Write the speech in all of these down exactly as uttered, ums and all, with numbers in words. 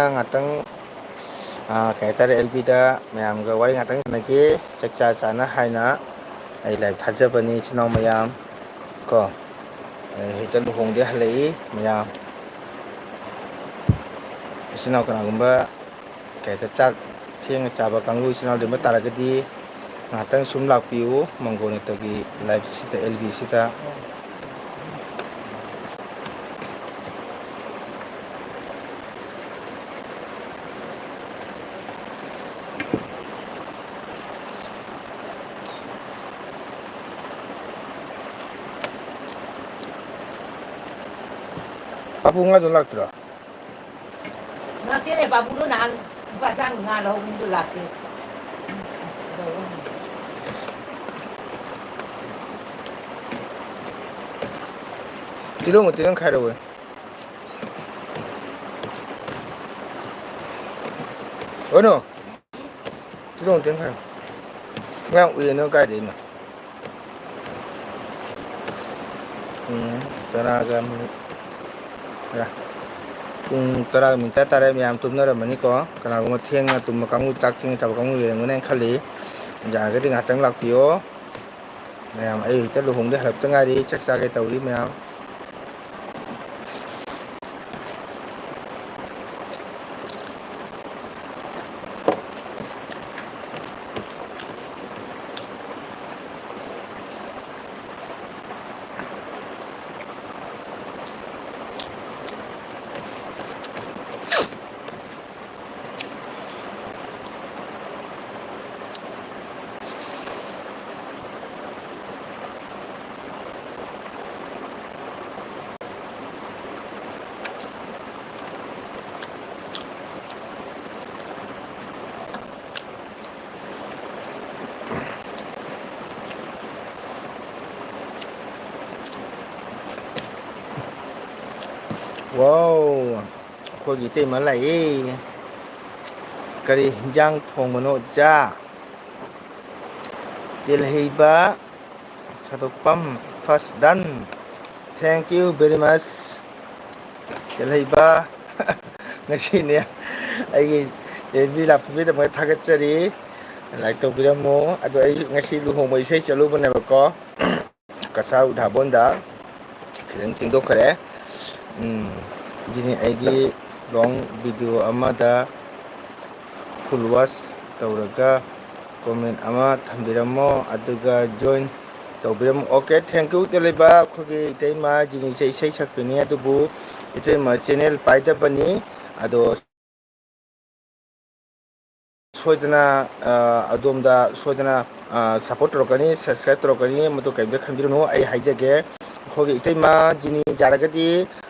ꯉꯥꯛꯇꯪ, ꯑꯥ, ꯀꯩ ꯍꯥꯏꯇꯥꯔꯦ, ꯑꯦꯜ ꯕꯤꯗ ꯃꯌꯥꯝꯒ ꯋꯥꯔꯤ ꯉꯥꯛꯇꯪ ꯁꯥꯟꯅꯒꯦ, ꯆꯥꯛ ꯆꯥ ꯆꯥꯅ ꯍꯥꯏꯅ ꯑꯩ live ꯊꯥꯖꯕꯅꯤ, ꯏꯆꯤꯟ ꯏꯅꯥꯎ ꯃꯌꯥꯝ ꯀꯣ꯫ ꯑꯩ ꯍꯦꯛꯇ ꯂꯨꯍꯣꯡꯗꯦ ꯍꯜꯂꯛꯏ ꯃꯌꯥꯝ꯫ ꯏꯆꯤꯟ ꯏꯅꯥꯎ ꯀꯅꯥꯒꯨꯝꯕ ꯀꯩ ꯍꯥꯏꯇꯥꯔꯦ, ꯆꯥꯛ ꯊꯦꯡꯅ ꯆꯥꯕ ꯀꯥꯡꯕꯨ ꯏꯆꯤꯟ ꯏꯅꯥꯎ ꯂꯩꯕ ꯇꯥꯔꯒꯗꯤ, ꯉꯥꯏꯍꯥꯛꯇꯪ ꯁꯨꯝ ꯂꯥꯛꯄꯤꯌꯨ ꯃꯪꯒꯣꯜ ꯅꯠꯇꯒꯤ live ꯁꯤꯗ, ꯑꯦꯜ ꯕꯤ ꯁꯤꯗ꯫ ꯄꯥꯕꯨꯡ ꯑꯗꯨ ꯂꯥꯛꯇ꯭ꯔꯣ? ꯂꯥꯛꯇꯦꯅꯦ, ꯕꯥꯕꯨꯗꯣ ꯅꯍꯥꯟ ꯂꯨꯄꯥ ꯆꯥꯝꯃ ꯉꯥ ꯂꯧꯍꯧꯕꯅꯤꯗꯣ ꯂꯥꯛꯇꯦ꯫ ꯇꯤꯜꯍꯧ ꯃꯇꯦꯛ ꯑꯃ ꯈꯥꯏꯔꯛꯑꯣ꯫ ꯀꯩꯅꯣ? ꯇꯤꯜꯍꯧ ꯃꯇꯦꯛ ꯑꯃ ꯈꯥꯏꯔꯛꯑꯣ꯫ ꯉꯥ ꯎꯏꯌꯦ ꯅꯪ ꯀꯥꯏꯗꯩꯅꯣ? ꯄꯨꯡ ꯇꯔꯥꯒ ꯃꯤꯅꯤꯠ ꯇꯔꯥ꯫ ꯄꯨꯡ ꯇꯔꯥꯒ ꯃꯤꯅꯤꯠ ꯇꯔꯥ ꯇꯥꯔꯦ꯫ ꯃꯌꯥꯝ ꯇꯨꯝꯅꯔꯝꯃꯅꯤꯀꯣ꯫ ꯀꯅꯥꯒꯨꯝꯕ ꯊꯦꯡꯅ ꯇꯨꯝꯕ ꯀꯥꯡꯕꯨ, ꯆꯥꯛ ꯊꯦꯡꯅ ꯆꯥꯕ ꯀꯥꯡꯕꯨ ꯂꯩꯔꯝꯒꯅꯤ ꯍꯥꯏꯅ ꯈꯜꯂꯤ꯫ ꯌꯥꯔꯒꯗꯤ ꯉꯥꯏꯍꯥꯛꯇꯪ ꯂꯥꯛꯄꯤꯌꯣ꯫ ꯃꯌꯥꯝ, ꯑꯩ ꯍꯦꯛꯇ ꯂꯨꯍꯣꯡꯗꯩ ꯍꯜꯂꯛꯇ ꯉꯥꯏꯔꯤ꯫ ꯆꯥꯛ ꯆꯥꯒꯦ ꯇꯧꯔꯤ ꯃꯌꯥꯝ꯫ ꯋꯥꯎ, ꯑꯩꯈꯣꯏꯒꯤ ꯏꯇꯩꯃ ꯂꯥꯛꯑꯦ꯫ ꯀꯔꯤ ꯍꯤꯟꯖꯥꯡ ꯊꯣꯡꯕꯅꯣ, ꯑꯣꯖꯥ? ꯇꯦꯜꯍꯩꯕ ꯁꯥꯗꯣꯛꯄꯝ, first done. Thank you very much. ꯇꯦꯜꯍꯩꯕ꯫ ꯉꯁꯤꯅꯦ ꯑꯩꯒꯤ ꯑꯦꯝ ꯕꯤ ꯂꯥꯛꯄꯤꯕꯒꯤꯗꯃꯛ ꯊꯥꯒꯠꯆꯔꯤ꯫ ꯂꯥꯏꯛ ꯇꯧꯕꯤꯔꯝꯃꯣ꯫ ꯑꯗꯣ ꯑꯩ ꯉꯁꯤ ꯂꯨꯍꯣꯡꯕ ꯏꯁꯩ ꯆꯠꯂꯨꯕꯅꯦꯕꯀꯣ, ꯀꯁꯥ ꯎꯙꯥꯕꯣꯟꯗ꯫ ꯈꯤꯇꯪ ꯊꯦꯡꯗꯣꯛꯈ꯭ꯔꯦ꯫ ꯎꯝ, ꯁꯤꯅꯤ ꯑꯩꯒꯤ ꯂꯣꯡ ꯚꯤꯗꯤꯑꯣ ꯑꯃꯗ ꯐꯨꯜ ꯋꯥꯁ ꯇꯧꯔꯒ ꯀꯣꯃꯦꯟ ꯑꯃ ꯊꯝꯕꯤꯔꯝꯃꯣ, ꯑꯗꯨꯒ ꯖꯣꯏꯟ ꯇꯧꯕꯤꯔꯝꯃꯣ꯫ Okay, thank you ꯇꯦꯜꯍꯩꯕ꯫ ꯑꯩꯈꯣꯏꯒꯤ ꯏꯇꯩꯃ ꯖꯤꯅꯤꯁꯦ ꯏꯁꯩ ꯁꯛꯄꯤꯅꯤ, ꯑꯗꯨꯕꯨ ꯏꯇꯩꯃ ꯆꯦꯅꯦꯜ ꯄꯥꯏꯗꯕꯅꯤ꯫ ꯑꯗꯣ ꯁꯣꯏꯗꯅ, ꯑ, ꯑꯗꯣꯝꯗ ꯁꯣꯏꯗꯅ, ꯑ, ꯁꯞꯄꯣꯔꯠ ꯇꯧꯔꯛꯀꯅꯤ, ꯁꯕꯁꯀ꯭ꯔꯥꯏꯕ ꯇꯧꯔꯛꯀꯅꯤ, ꯃꯗꯨ ꯀꯔꯤꯝꯇ ꯈꯟꯕꯤꯔꯨꯅꯨ꯫ ꯑꯩ ꯍꯥꯏꯖꯒꯦ, ꯑꯩꯈꯣꯏꯒꯤ ꯏꯇꯩꯃ ꯖꯤꯅꯤ ꯌꯥꯔꯒꯗꯤ,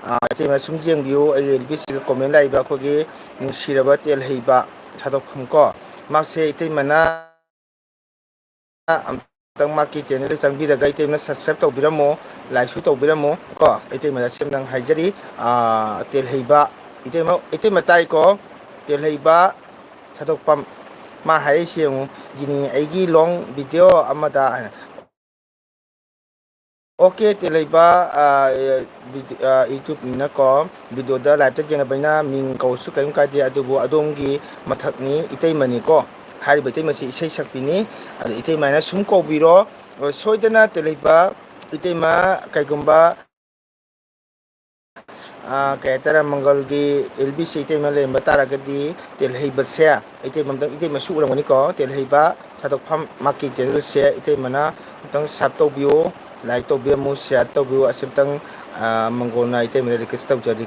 ꯑ, ꯏꯇꯩꯃ ꯁꯨꯝ ꯌꯦꯡꯕꯤꯌꯨ, ꯑꯩꯒꯤ ꯑꯦꯜ ꯕꯤ ꯁꯤꯒ ꯀꯣꯃꯦꯟ ꯂꯥꯛꯏꯕ ꯑꯩꯈꯣꯏꯒꯤ ꯅꯨꯡꯁꯤꯔꯕ ꯇꯦꯜꯍꯩꯕ ꯁꯥꯗꯣꯛꯐꯝ ꯀꯣ, ꯃꯥꯁꯦ ꯏꯇꯩꯃꯅ ꯑꯝꯇꯪ ꯃꯥꯒꯤ ꯆꯦꯅꯦꯜꯗ ꯆꯪꯕꯤꯔꯒ ꯏꯇꯩꯃ ꯁꯕꯁꯀ꯭ꯔꯥꯏꯕ ꯇꯧꯕꯤꯔꯝꯃꯣ, ꯂꯥꯏꯛꯁꯨ ꯇꯧꯕꯤꯔꯝꯃꯣ ꯀꯣ꯫ ꯏꯇꯩꯃꯗ ꯁꯦꯝꯗꯪ ꯍꯥꯏꯖꯔꯤ, ꯑ, ꯇꯦꯜꯍꯩꯕ ꯏꯇꯩꯃ, ꯏꯇꯩꯃ ꯇꯥꯏꯀꯣ, ꯇꯦꯜꯍꯩꯕ ꯁꯥꯗꯣꯛꯄꯝ꯫ ꯃꯥ ꯍꯥꯏꯔꯛꯏꯁꯤ ꯌꯦꯡꯉꯨ, "ꯖꯤꯅꯤ, ꯑꯩꯒꯤ ꯂꯣꯡ ꯚꯤꯗꯤꯑꯣ ꯑꯃꯗ" ꯍꯥꯏꯅ꯫ ꯑꯣꯀꯦ, ꯇꯦꯜꯍꯩꯕ, ꯑ, ꯚꯤꯗꯤ-, ꯑ, ꯌꯨꯇ꯭ꯌꯨꯕꯅꯤꯅꯀꯣ, ꯚꯤꯗꯤꯑꯣꯗ ꯂꯥꯏꯞꯇ ꯌꯦꯡꯅꯕꯅꯤꯅ ꯃꯤꯡ ꯀꯧꯔꯁꯨ ꯀꯔꯤꯝ ꯀꯥꯏꯗꯦ, ꯑꯗꯨꯕꯨ ꯑꯗꯣꯝꯒꯤ ꯃꯊꯛꯅꯤ, ꯏꯇꯩꯃꯅꯤꯀꯣ꯫ ꯍꯥꯏꯔꯤꯕ ꯏꯇꯩꯃꯁꯤ ꯏꯁꯩ ꯁꯛꯄꯤꯅꯤ꯫ ꯑꯗꯣ ꯏꯇꯩꯃ ꯍꯥꯏꯅ ꯁꯨꯝ ꯀꯧꯕꯤꯔꯣ꯫ ꯑ, ꯁꯣꯏꯗꯅ ꯇꯦꯜꯍꯩꯕ ꯏꯇꯩꯃ ꯀꯩꯒꯨꯝꯕ, ꯑ, ꯀꯩ ꯍꯥꯏꯇꯥꯔꯦ, ꯃꯪꯒꯜꯒꯤ ꯑꯦꯜ ꯕꯤ ꯁꯤ ꯏꯇꯩꯃ ꯂꯩꯔꯝꯕ ꯇꯥꯔꯒꯗꯤ, ꯇꯦꯜꯍꯩꯕꯁꯦ, ꯏꯇꯩꯃ ꯑꯝꯇꯪ, ꯏꯇꯩꯃꯁꯨ ꯎꯔꯝꯒꯅꯤꯀꯣ, ꯇꯦꯜꯍꯩꯕ ꯁꯥꯗꯣꯛꯐꯝ ꯃꯥꯀꯤ ꯆꯦꯅꯦꯜꯁꯦ ꯏꯇꯩꯃꯅ ꯑꯝꯇꯪ ꯁꯕ ꯇꯧꯕꯤꯌꯨ, ꯂꯥꯏꯛ ꯇꯧꯕꯤꯔꯝꯃꯨ, ꯁꯤꯌꯥꯔ ꯇꯧꯕꯤꯌꯨ꯫ ꯑꯁꯤ ꯑꯝꯇꯪ, ꯑ, ꯃꯪꯒꯣꯜꯅ ꯏꯇꯩꯃꯗ ꯔꯤꯀ꯭ꯋꯦꯁ ꯇꯧꯖꯔꯤ꯫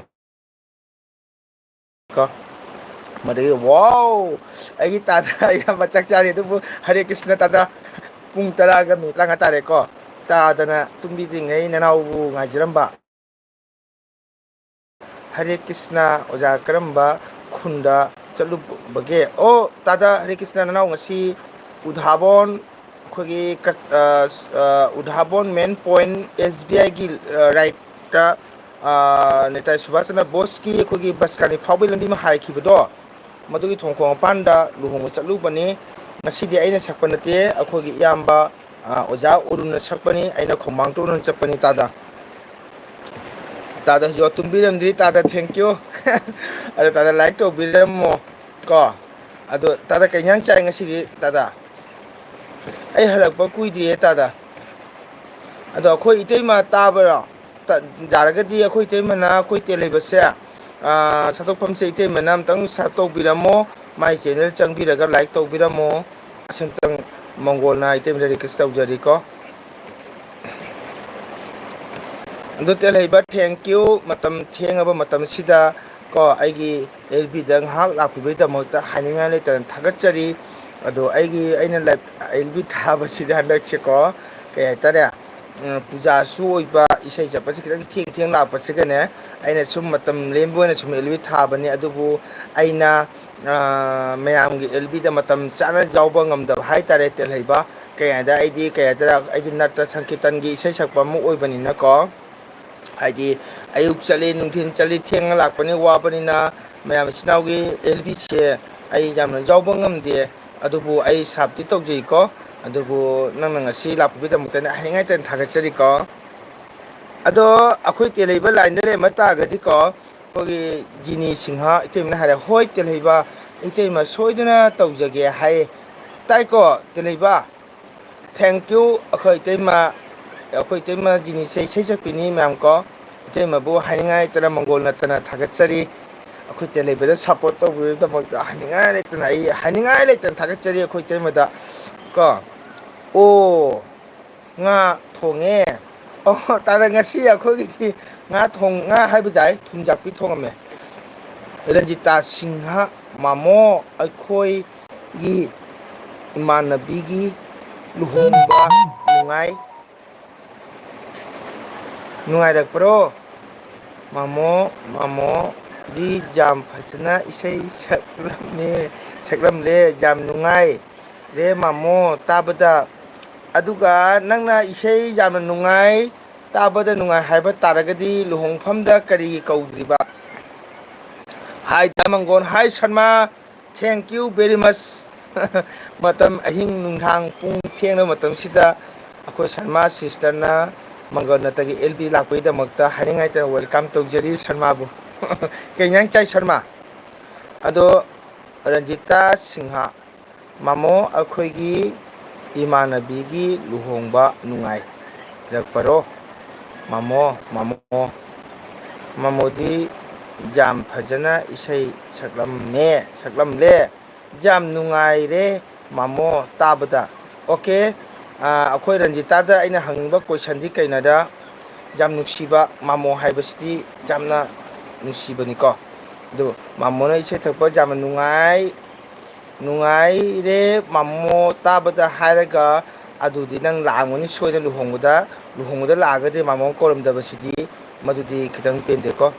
ꯀꯣ꯫ ꯃꯗꯒꯤ, wow! ꯑꯩꯒꯤ ꯇꯥꯗ ꯑꯌꯥꯝꯕ ꯆꯥꯛ ꯆꯥꯔꯤ, ꯑꯗꯨꯕꯨ ꯍꯔꯦ ꯀ꯭ꯔꯤꯁꯅ ꯇꯥꯗ꯫ ꯄꯨꯡ ꯇꯔꯥꯒ ꯃꯤꯅꯤꯠ ꯇꯔꯥꯃꯉꯥ ꯇꯥꯔꯦꯀꯣ꯫ ꯇꯥꯗꯅ ꯇꯨꯝꯕꯤꯗ꯭ꯔꯤꯉꯩ ꯅꯅꯥꯎꯕꯨ ꯉꯥꯏꯖꯔꯝꯕ꯫ ꯍꯔꯦ ꯀ꯭ꯔꯤꯁꯅ, ꯑꯣꯖꯥ ꯀꯔꯝꯕ ꯈꯨꯟꯗ ꯆꯠꯂꯨꯕꯒꯦ? ꯑꯣ, ꯇꯥꯗ ꯍꯔꯦ ꯀ꯭ꯔꯤꯁꯅ, ꯅꯅꯥꯎ ꯉꯁꯤ ꯎꯙꯥꯕꯣꯟ, ꯑꯩꯈꯣꯏꯒꯤ ꯀ-, ꯑ, ꯑ, ꯎꯙꯥꯕꯣꯟ ꯃꯦꯟ ꯄꯣꯏꯟ ꯑꯦꯁ ꯕꯤ ꯑꯥꯏꯒꯤ, ꯑ, ꯔꯥꯏꯠꯇ, ꯑ, ꯅꯦꯇꯥꯖꯤ ꯁꯨꯚꯥꯁ ꯆꯟꯗ꯭ꯔ ꯕꯣꯁꯀꯤ ꯑꯩꯈꯣꯏꯒꯤ ꯕꯁꯀꯥꯅꯤ ꯐꯥꯎꯕꯒꯤ ꯂꯝꯕꯤ ꯑꯃ ꯍꯥꯏꯈꯤꯕꯗꯣ, ꯃꯗꯨꯒꯤ ꯊꯣꯡꯈꯣꯡ ꯃꯄꯥꯟꯗ ꯂꯨꯍꯣꯡꯕ ꯆꯠꯂꯨꯕꯅꯤ꯫ ꯉꯁꯤꯗꯤ ꯑꯩꯅ ꯁꯛꯄ ꯅꯠꯇꯦ, ꯑꯩꯈꯣꯏꯒꯤ ꯏꯌꯥꯝꯕ, ꯑ, ꯑꯣꯖꯥ ꯑꯔꯨꯟꯅ ꯁꯛꯄꯅꯤ, ꯑꯩꯅ ꯈꯣꯡꯃꯥꯡ ꯇꯣꯛꯅ ꯆꯠꯄꯅꯤ ꯇꯥꯗ꯫ ꯇꯥꯗ ꯍꯧꯖꯤꯛ ꯇꯨꯝꯕꯤꯔꯝꯗ꯭ꯔꯤ꯫ ꯇꯥꯗ, thank you꯫ ꯑꯗꯣ ꯇꯥꯗ like ꯇꯧꯕꯤꯔꯝꯃꯣ ꯀꯣ꯫ ꯑꯗꯣ ꯇꯥꯗ ꯀꯩ ꯏꯟꯖꯥꯡ ꯆꯥꯏ ꯉꯁꯤꯒꯤ, ꯇꯥꯗ? ꯑꯩ ꯍꯜꯂꯛꯄ ꯀꯨꯏꯗ꯭ꯔꯤꯌꯦ ꯇꯥꯗ꯫ ꯑꯗꯣ ꯑꯩꯈꯣꯏ ꯏꯇꯩꯃ ꯇꯥꯕꯔꯣ? ꯇ-, ꯌꯥꯔꯒꯗꯤ ꯑꯩꯈꯣꯏ ꯏꯇꯩꯃꯅ ꯑꯩꯈꯣꯏ ꯇꯦꯜ ꯍꯩꯕꯁꯦ, ꯑꯥ, ꯁꯠꯇꯣꯛꯐꯝꯁꯦ ꯏꯇꯩꯃꯅ ꯑꯝꯇꯪ ꯁꯠ ꯇꯧꯕꯤꯔꯝꯃꯣ꯫ ꯃꯥꯏ channel ꯆꯪꯕꯤꯔꯒ like ꯇꯧꯕꯤꯔꯝꯃꯣ꯫ ꯑꯁꯤꯝꯇꯪ ꯃꯪꯒꯣꯜꯅ ꯏꯇꯩꯃꯗ request ꯇꯧꯖꯔꯤꯀꯣ꯫ ꯑꯗꯨ ꯇꯦꯜꯍꯩꯕ, thank you꯫ ꯃꯇꯝ ꯊꯦꯡꯉꯕ ꯃꯇꯝꯁꯤꯗ ꯀꯣ, ꯑꯩꯒꯤ ꯑꯦꯜ ꯕꯤꯗ ꯉꯥꯏꯍꯥꯛ ꯂꯥꯛꯄꯤꯕꯒꯤꯗꯃꯛꯇ ꯍꯥꯏꯅꯤꯡꯉꯥꯏ ꯂꯩꯇꯅ ꯊꯥꯒꯠꯆꯔꯤ꯫ ꯑꯗꯣ ꯑꯩꯒꯤ, ꯑꯩꯅ ꯂꯥꯏꯞ-, ꯑꯦꯜ ꯕꯤ ꯊꯥꯕꯁꯤꯗꯤ ꯍꯟꯗꯛꯁꯦꯀꯣ, ꯀꯩ ꯍꯥꯏꯇꯥꯔꯦ, ꯎꯝ, ꯄꯨꯖꯥꯁꯨ ꯑꯣꯏꯕ, ꯏꯁꯩ ꯆꯠꯄꯁꯤ ꯈꯤꯇꯪ ꯊꯦꯡ ꯊꯦꯡ ꯂꯥꯛꯄꯁꯤꯒꯅꯦ, ꯑꯩꯅ ꯁꯨꯝ ꯃꯇꯝ ꯂꯦꯟꯕ ꯑꯣꯏꯅ ꯁꯨꯝ ꯑꯦꯜ ꯕꯤ ꯊꯥꯕꯅꯤ꯫ ꯑꯗꯨꯕꯨ ꯑꯩꯅ, ꯑ, ꯃꯌꯥꯝꯒꯤ ꯑꯦꯜ ꯕꯤꯗ ꯃꯇꯝ ꯆꯥꯅ ꯌꯥꯎꯕ ꯉꯝꯗꯕ ꯍꯥꯏꯇꯥꯔꯦ, ꯇꯦꯜꯍꯩꯕ꯫ ꯀꯩ ꯍꯥꯏꯗ ꯑꯩꯗꯤ, ꯀꯩ ꯍꯥꯏꯇꯥꯔꯦ, ꯑꯩꯗꯤ ꯅꯠꯇ ꯁꯪꯀꯤꯔꯇꯟꯒꯤ ꯏꯁꯩ ꯁꯛꯄ ꯑꯃ ꯑꯣꯏꯕꯅꯤꯅꯀꯣ, ꯍꯥꯏꯗꯤ ꯑꯌꯨꯛ ꯆꯠꯂꯤ, ꯅꯨꯡꯊꯤꯟ ꯆꯠꯂꯤ, ꯊꯦꯡꯅ ꯂꯥꯛꯄꯅꯤ, ꯋꯥꯕꯅꯤꯅ ꯃꯌꯥꯝ ꯏꯆꯤꯟ ꯏꯅꯥꯎꯒꯤ ꯑꯦꯜ ꯕꯤꯁꯦ ꯑꯩ ꯌꯥꯝꯅ ꯌꯥꯎꯕ ꯉꯝꯗꯦ꯫ ꯑꯗꯨꯕꯨ ꯑꯩ ꯁꯥꯞꯇꯤ ꯇꯧꯖꯩꯀꯣ꯫ ꯑꯗꯨꯕꯨ ꯅꯪꯅ ꯉꯁꯤ ꯂꯥꯛꯄꯒꯤꯗꯃꯛꯇ ꯑꯩꯅ ꯍꯥꯏꯅꯤꯡꯉꯥꯏ ꯂꯩꯇꯅ ꯊꯥꯒꯠꯆꯔꯤꯀꯣ꯫ ꯑꯗꯣ ꯑꯩꯈꯣꯏ ꯇꯦꯜꯍꯩꯕ ꯂꯥꯏꯟꯗ ꯂꯩꯔꯝꯕ ꯇꯥꯔꯒꯗꯤꯀꯣ, ꯑꯩꯈꯣꯏꯒꯤ ꯖꯤꯅꯤ ꯁꯤꯡꯍ ꯏꯇꯩꯃꯅ ꯍꯥꯏꯔꯦ, "ꯍꯣꯏ ꯇꯦꯜꯍꯩꯕ, ꯏꯇꯩꯃ ꯁꯣꯏꯗꯅ ꯇꯧꯖꯒꯦ" ꯍꯥꯏ꯫ ꯇꯥꯏꯀꯣ ꯇꯦꯜꯍꯩꯕ? Thank you꯫ ꯑꯩꯈꯣꯏ ꯏꯇꯩꯃ, ꯑꯩꯈꯣꯏ ꯏꯇꯩꯃ ꯖꯤꯅꯤꯁꯦ ꯏꯁꯩ ꯁꯛꯄꯤꯅꯤ ꯃꯌꯥꯝ ꯀꯣ꯫ ꯏꯇꯩꯃꯕꯨ ꯍꯥꯏꯅꯤꯡꯉꯥꯏ ꯂꯩꯇꯅ ꯃꯪꯒꯣꯜ ꯅꯠꯇꯅ ꯊꯥꯒꯠꯆꯔꯤ꯫ ꯑꯩꯈꯣꯏ ꯇꯦꯜꯍꯩꯕꯗ support ꯇꯧꯕꯤꯕꯒꯤꯗꯃꯛꯇ ꯍꯥꯏꯅꯤꯡꯉꯥꯏ ꯂꯩꯇꯅ, ꯑꯩ ꯍꯥꯏꯅꯤꯡꯉꯥꯏ ꯂꯩꯇꯅ ꯊꯥꯒꯠꯆꯔꯤ ꯑꯩꯈꯣꯏ ꯏꯇꯩꯃꯗ ꯀꯣ꯫ ꯑꯣ, ꯉꯥ ꯊꯣꯡꯉꯦ꯫ ꯑꯣ, ꯇꯥꯗ ꯉꯁꯤ ꯑꯩꯈꯣꯏꯒꯤꯗꯤ ꯉꯥ ꯊꯣꯡ-, ꯉꯥ ꯍꯥꯏꯕ ꯇꯥꯏ, ꯊꯨꯝꯖꯥꯛꯄꯤ ꯊꯣꯡꯉꯝꯃꯦ꯫ ꯔꯟꯖꯤꯇꯥ ꯁꯤꯡꯍ, ꯃꯥꯃꯣ, ꯑꯩꯈꯣꯏꯒꯤ ꯏꯃꯥꯟꯅꯕꯤꯒꯤ ꯂꯨꯍꯣꯡꯕ ꯅꯨꯡꯉꯥꯏ-, ꯅꯨꯡꯉꯥꯏꯔꯛꯄ꯭ꯔꯣ? ꯃꯥꯃꯣ, ꯃꯥꯃꯣꯗꯤ ꯌꯥꯝ ꯐꯖꯅ ꯏꯁꯩ ꯁꯛꯂꯝꯃꯦ, ꯁꯛꯂꯝꯂꯦ, ꯌꯥꯝ ꯅꯨꯡꯉꯥꯏ꯫ ꯔꯦ ꯃꯥꯃꯣ ꯇꯥꯕꯗ꯫ ꯑꯗꯨꯒ ꯅꯪꯅ ꯏꯁꯩ ꯌꯥꯝꯅ ꯅꯨꯡꯉꯥꯏ, ꯇꯥꯕꯗ ꯅꯨꯡꯉꯥꯏ ꯍꯥꯏꯕ ꯇꯥꯔꯒꯗꯤ ꯂꯨꯍꯣꯡꯐꯝꯗ ꯀꯔꯤ ꯀꯧꯗ꯭ꯔꯤꯕ? ꯍꯥꯏ ꯇꯥꯃꯪꯒꯣꯟ, ꯍꯥꯏ Sharma, thank you very much꯫ ꯃꯇꯝ ꯑꯍꯤꯡ ꯅꯨꯡꯗꯥꯡ ꯄꯨꯡ ꯊꯦꯡꯂꯕ ꯃꯇꯝꯁꯤꯗ ꯑꯩꯈꯣꯏ ꯁꯔꯃ ꯁꯤꯁꯇꯔꯅ ꯃꯪꯒꯜ ꯅꯠꯇꯒꯤ ꯑꯦꯜ ꯕꯤ ꯂꯥꯛꯄꯒꯤꯗꯃꯛꯇ ꯍꯥꯏꯅꯤꯡꯉꯥꯏꯇꯅ welcome ꯇꯧꯖꯔꯤ ꯁꯔꯃꯥꯕꯨ꯫ ꯀꯩ ꯏꯟꯖꯥꯡ ꯆꯥꯏ ꯁꯔꯃꯥ? ꯑꯗꯣ ꯔꯟꯖꯤꯇꯥ ꯁꯤꯡꯍ, ꯃꯥꯃꯣ, ꯑꯩꯈꯣꯏꯒꯤ ꯏꯃꯥꯟꯅꯕꯤꯒꯤ ꯂꯨꯍꯣꯡꯕ ꯅꯨꯡꯉꯥꯏꯔꯛꯄꯔꯣ? ꯃꯥꯃꯣ, ꯃꯥꯃꯣ, ꯃꯥꯃꯣꯗꯤ ꯌꯥꯝ ꯐꯖꯅ ꯏꯁꯩ ꯁꯛꯂꯝꯃꯦ, ꯁꯛꯂꯝꯂꯦ꯫ ꯌꯥꯝ ꯅꯨꯡꯉꯥꯏꯔꯦ ꯃꯥꯃꯣ ꯇꯥꯕꯗ꯫ ꯑꯣꯀꯦ, ꯑꯥ, ꯑꯩꯈꯣꯏ ꯔꯟꯖꯤꯇꯥꯗ ꯑꯩꯅ ꯍꯪꯅꯤꯡꯕ questionꯗꯤ ꯀꯩꯅꯣꯗ, ꯌꯥꯝ ꯅꯨꯡꯁꯤꯕ ꯃꯥꯃꯣ ꯍꯥꯏꯕꯁꯤꯗꯤ ꯌꯥꯝꯅ ꯅꯨꯡꯁꯤꯕꯅꯤꯀꯣ꯫ ꯑꯗꯨ ꯃꯥꯃꯣꯅ ꯏꯁꯩ ꯊꯛꯄ ꯌꯥꯝꯅ ꯅꯨꯡꯉꯥꯏ, ꯅꯨꯡꯉꯥꯏꯔꯦ ꯃꯥꯃꯣ ꯇꯥꯕꯗ ꯍꯥꯏꯔꯒ, ꯑꯗꯨꯗꯤ ꯅꯪ ꯂꯥꯛꯑꯝꯒꯅꯤ ꯁꯣꯏꯗꯅ ꯂꯨꯍꯣꯡꯕꯗ꯫ ꯂꯨꯍꯣꯡꯕꯗ ꯂꯥꯛꯑꯒꯗꯤ ꯃꯥꯃꯣ ꯀꯧꯔꯝꯗꯕꯁꯤꯗꯤ, ꯃꯗꯨꯗꯤ ꯈꯤꯇꯪ ꯄꯦꯟꯗꯦꯀꯣ꯫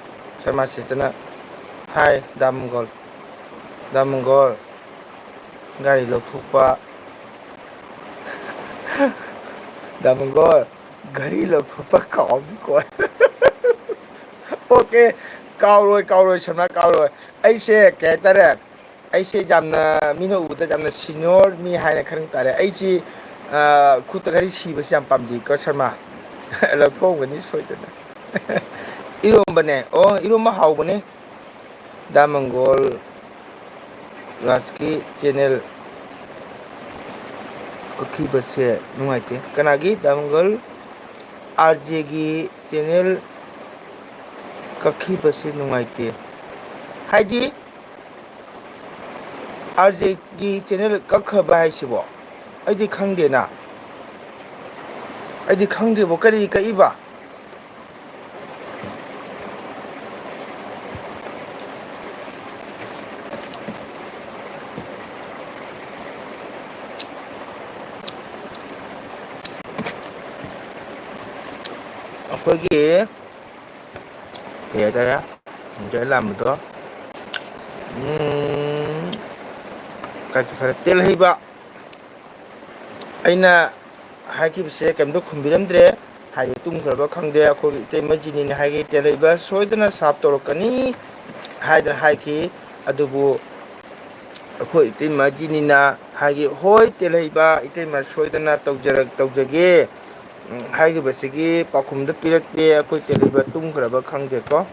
ꯁꯔꯃꯥ ꯁꯤꯁꯇꯔꯅ ꯍꯥꯏ ꯗꯥ ꯃꯪꯒꯣꯜ꯫ ꯗꯥ ꯃꯪꯒꯣꯜ, ꯒꯥꯔꯤ ꯂꯧꯊꯣꯛꯄ꯫ ꯗꯥ ꯃꯪꯒꯣꯜ, ꯒꯥꯔꯤ ꯂꯧꯊꯣꯛꯄ ꯀꯥꯎꯕꯀꯣ꯫ ꯑꯣꯀꯦ, ꯀꯥꯎꯔꯣꯏ, ꯀꯥꯎꯔꯣꯏ, ꯁꯔꯃꯥ, ꯀꯥꯎꯔꯣꯏ꯫ ꯑꯩꯁꯦ, ꯀꯩ ꯍꯥꯏꯇꯥꯔꯦ, ꯑꯩꯁꯦ ꯌꯥꯝꯅ, ꯃꯤꯅ ꯎꯕꯗ ꯌꯥꯝꯅ senior ꯃꯤ ꯍꯥꯏꯅ ꯈꯟ ꯇꯥꯔꯦ꯫ ꯑꯩꯁꯤ, ꯑ, ꯈꯨꯠꯇ ꯘꯔꯤ ꯁꯤꯕꯁꯤ ꯌꯥꯝ ꯄꯥꯝꯖꯩꯀꯣ, ꯁꯔꯃꯥ꯫ ꯂꯧꯊꯣꯛꯑꯝꯒꯅꯤ ꯁꯣꯏꯗꯅ꯫ ꯏꯔꯣꯝꯕꯅꯦ꯫ ꯑꯣ, ꯏꯔꯣꯝꯕ ꯍꯥꯎꯕꯅꯦ꯫ ꯗꯥ ꯃꯪꯒꯣꯜ ꯔꯥꯖꯀꯤ channel ꯀꯛꯈꯤꯕꯁꯦ ꯅꯨꯡꯉꯥꯏꯇꯦ꯫ ꯀꯅꯥꯒꯤ? ꯗꯥ ꯃꯪꯒꯣꯜ RJꯒꯤ channel ꯀꯛꯈꯤꯕꯁꯦ ꯅꯨꯡꯉꯥꯏꯇꯦ꯫ ꯍꯥꯏꯗꯤ, RJꯒꯤ channel ꯀꯛꯈ꯭ꯔꯕ ꯍꯥꯏꯁꯤꯕꯣ? ꯑꯩꯗꯤ ꯈꯪꯗꯦꯅ꯫ ꯑꯩꯗꯤ ꯈꯪꯗꯦꯕꯣ, ꯀꯔꯤ ꯀꯛꯏꯕ? ꯑꯩꯈꯣꯏꯒꯤ ꯀꯩ ꯍꯥꯏꯇꯥꯔꯦ, ꯉꯁꯥꯏ ꯂꯥꯝꯕꯗꯣ, ꯎꯝ, ꯀꯥꯏ ꯆꯠꯈ꯭ꯔꯦ? ꯇꯦꯜꯍꯩꯕ꯫ ꯑꯩꯅ ꯍꯥꯏꯈꯤꯕꯁꯦ ꯀꯩꯝꯇ ꯈꯨꯝꯕꯤꯔꯝꯗ꯭ꯔꯦ꯫ ꯍꯥꯏꯗꯤ ꯇꯨꯝꯈ꯭ꯔꯕ ꯈꯪꯗꯦ꯫ ꯑꯩꯈꯣꯏꯒꯤ ꯏꯇꯩꯃ ꯖꯤꯅꯤꯅ ꯍꯥꯏꯒꯦ, "ꯇꯦꯜꯍꯩꯕ ꯁꯣꯏꯗꯅ ꯁꯥꯞ ꯇꯧꯔꯛꯀꯅꯤ" ꯍꯥꯏꯗꯅ ꯍꯥꯏꯈꯤ꯫ ꯑꯗꯨꯕꯨ ꯑꯩꯈꯣꯏ ꯏꯇꯩꯃ ꯖꯤꯅꯤꯅ ꯍꯥꯏꯒꯦ, "ꯍꯣꯏ, ꯇꯦꯜꯍꯩꯕ, ꯏꯇꯩꯃ ꯁꯣꯏꯗꯅ ꯇꯧꯖꯔꯛ-, ꯇꯧꯖꯒꯦ" ꯎꯝ, ꯍꯥꯏꯈꯤꯕꯁꯤꯒꯤ ꯄꯥꯎꯈꯨꯝꯗ ꯄꯤꯔꯛꯇꯦ꯫ ꯑꯩꯈꯣꯏ ꯇꯦꯂꯤꯕ ꯇꯨꯝꯈ꯭ꯔꯕ ꯈꯪꯗꯦꯀꯣ꯫